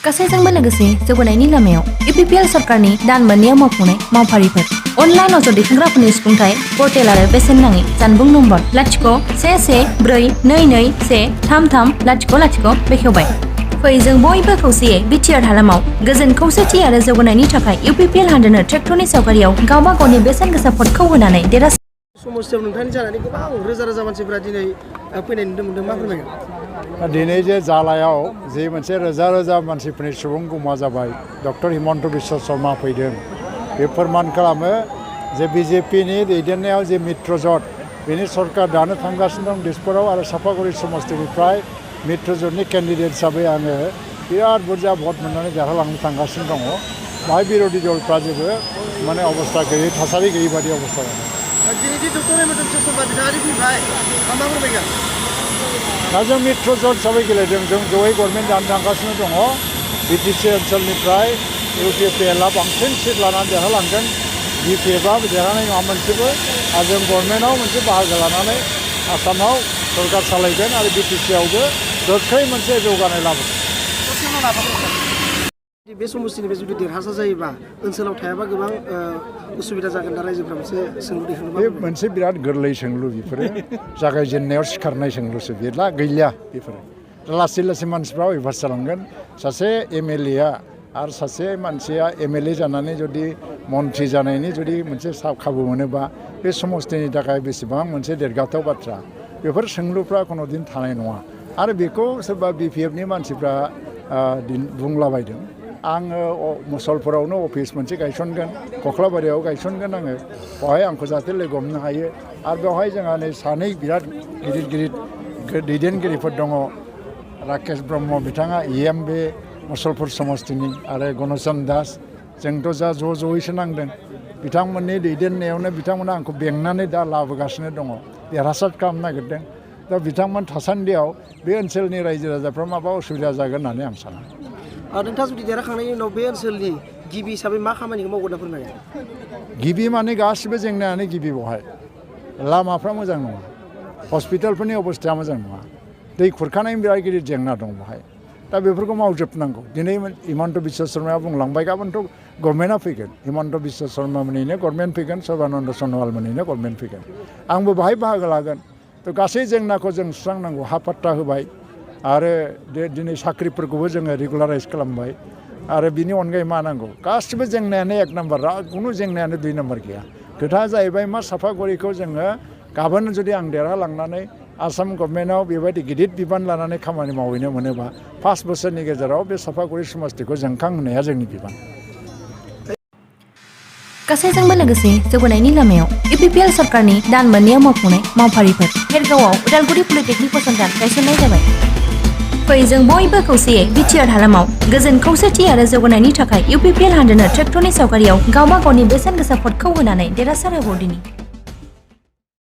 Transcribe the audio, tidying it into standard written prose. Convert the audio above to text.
गासैजोंबो लोगोसे जौगानायनि लामायाव इउपिपिएल सरकारनि दान मोननैयाव मावफुंनाय मावफारिफोर अनलाइन अज' दैखांग्राफोरनि सुफुंथाय पर्टेल आरो बेसेन नाङै जानबुं नम्बर 014421330 बेखेवबाय। फै जों बयबो खौसेयै बिटिआर हालामाव गोजोन खौसेथि आरो जौगानायनि थाखाय इउपिपिएल हानजानो ट्रेक्टरनि सावगारियाव गावबा गावनि बेसेन गोसा भटखौ होनानै देरहासार समस्यायाव नोंथांनि जानानै गोबां रोजा रोजा मानसिफोरा दिनै फैनाय नुनो मोनदों मा फोरमायगोन? दिनै जे जालायाव जे मोनसे रोजा रोजा मानसिफोरनि सुबुं गोमा जाबाय डक्टर हिमन्त बिश्व शर्मा फैदों बे फोरमान खालामो जे बिजेपिनि दैदेननायाव जे मित्रजोट बेनि सरकार दानो थांगासिनो दं दिसपुराव आरो सापागुरि समस्तिनिफ्राय मित्रजोटनि केन्डिडेट हिसाबै आङो बिराद बुरजा भट मोननानै देरहालांनो थांगासिनो दङ। बाहाय बिरोधी दलफ्रा जेबो माने अबस्था गैयै थासारि गैयै बादि अबस्था जादों। दा जों मित्रजोट हिसाबै गेलेदों जों जयै गभर्नमेन्ट जानो थांगासिनो दङ। बिटिसि ओनसोलनिफ्राय इउपिपिएलआ बांसिन सिट लानानै देरहालांगोन। बिपिएफआ देरहानाय नङा मोनसेबो आरो जों गभर्नमेन्टआव मोनसे बाहागो लानानै आसामाव सरकार सालायगोन आरो बिटिसिआवबो गोख्रै मोनसे जौगानाय लाबोगोन। बे समस्तिनिफ्राय जुदि देरहासार जायोबा ओनसोलाव थायाबा गोबां उसुबिदा जागोन दा रायजोफ्रा मोनसे सोंलु दैखांनो बे मोनसे बिराद गोरलै सोंलु बेफोरो जागायजेननायाव सिखारनाय सोंलुसो बेला गैलिया बेफोरो लासै लासै मानसिफ्रा अयभास जालांगोन। सासे एमएलएआ आरो सासे मानसिया एमएलए जानानै जुदि मन्थ्रि जानायनि जुदि मोनसे खाबु मोनोबा बे समस्तिनि थाखाय बेसेबां मोनसे देरगाथाव बाथ्रा बेफोर सोंलुफ्रा खुनु दिन थानाय नङा आरो बेखौ सोरबा बिपिएफनि मानसिफ्रा बुंलाबायदों। आङो मुसलपुरावनो अफिस मोनसे गायसनगोन कख्लाबारियाव गायसनगोन आङो बेवहाय आंखौ जाहाथे लोगो हमनो हायो आरो बेवहाय जोंहा नै सानै बिराद गिदिर गिदिर दैदेनगिरिफोर दङ। राकेश ब्रह्म बिथाङा इएमबि मुसलपुर समस्तिनि आरो गणचन्द्र दास जोंथ' जा ज'यैसो नांदों बिथांमोननि दैदेननायावनो बिथांमोना आंखौ बेंनानै दा लाबोगासिनो दङ देरहासार खालामनो नागिरदों। दा बिथांमोन थासान्दियाव बे ओनसोलनि रायजो राजाफ्रा माबा उसुबिदा जागोन होननानै आं साना। नोंथाङा जुदि देरहाखांनायनि उनाव बे ओनसोलनि गिबि हिसाबै मा खामानिखौ मावगोन होनना फोरमायगोन? गिबि माने गासिबो जेंनायानो गिबि बेवहाय लामाफ्रा मोजां नङा हस्पिटालफोरनि अबस्थाया मोजां नङा दै खुरखानायनि बिराद गिदिर जेंना दं बेवहाय। दा बेफोरखौ मावजोबनांगौ। दिनै हिमन्त बिश्व शर्माया बुंलांबाय गाबोनथ' गभर्नमेन्टआ फैगोन हिमन्त बिश्व शर्मा मोनैनो गभर्नमेन्ट फैगोन सर्बानन्द सन'वाल मोनैनो गभर्नमेन्ट फैगोन। आंबो बाहाय बाहागो लागोन। थ' गासै जेंनाखौ जों सुस्रांनांगौ हा पाट्टा होबाय आरो दिनै साख्रिफोरखौबो जोङो रेगुलाराइज खालामबाय आरो बिनि अनगायै मा नांगौ गासिबो जेंनायानो एक नाम्बार खुनु जेंनायानो दुइ नाम्बार गैया। खोथाया जाहैबाय मा सापागुरिखौ जोङो गाबोन जुदि आं देरहालांनानै आसाम गभर्नमेन्टआव बेबायदि गिदिर बिबान लानानै खामानि मावहैनो मोनोबा 5 बोसोरनि गेजेराव बे सापागुरि समस्तिखौ जोंखांहोनाया जोंनि बिबान। गासैजोंबो लोगोसे जौगानायनि लामायाव इउपिपिएल सरकारनि दान मोननैयाव मावफुंनाय मावफारिफोर भेरगावआव उदालगुरि पलिटेकनिक फसंथान गायसननाय जाबाय। फै जों बयबो खौसेयै बिटिआर हालामाव गोजोन खौसेथि आरो जौगानायनि थाखाय इउपिपिएल हानजानो ट्रेक्टरनि सावगारियाव गावबा गावनि बेसेन गोसा भटखौ होनानै देरहासार होबावदिनि।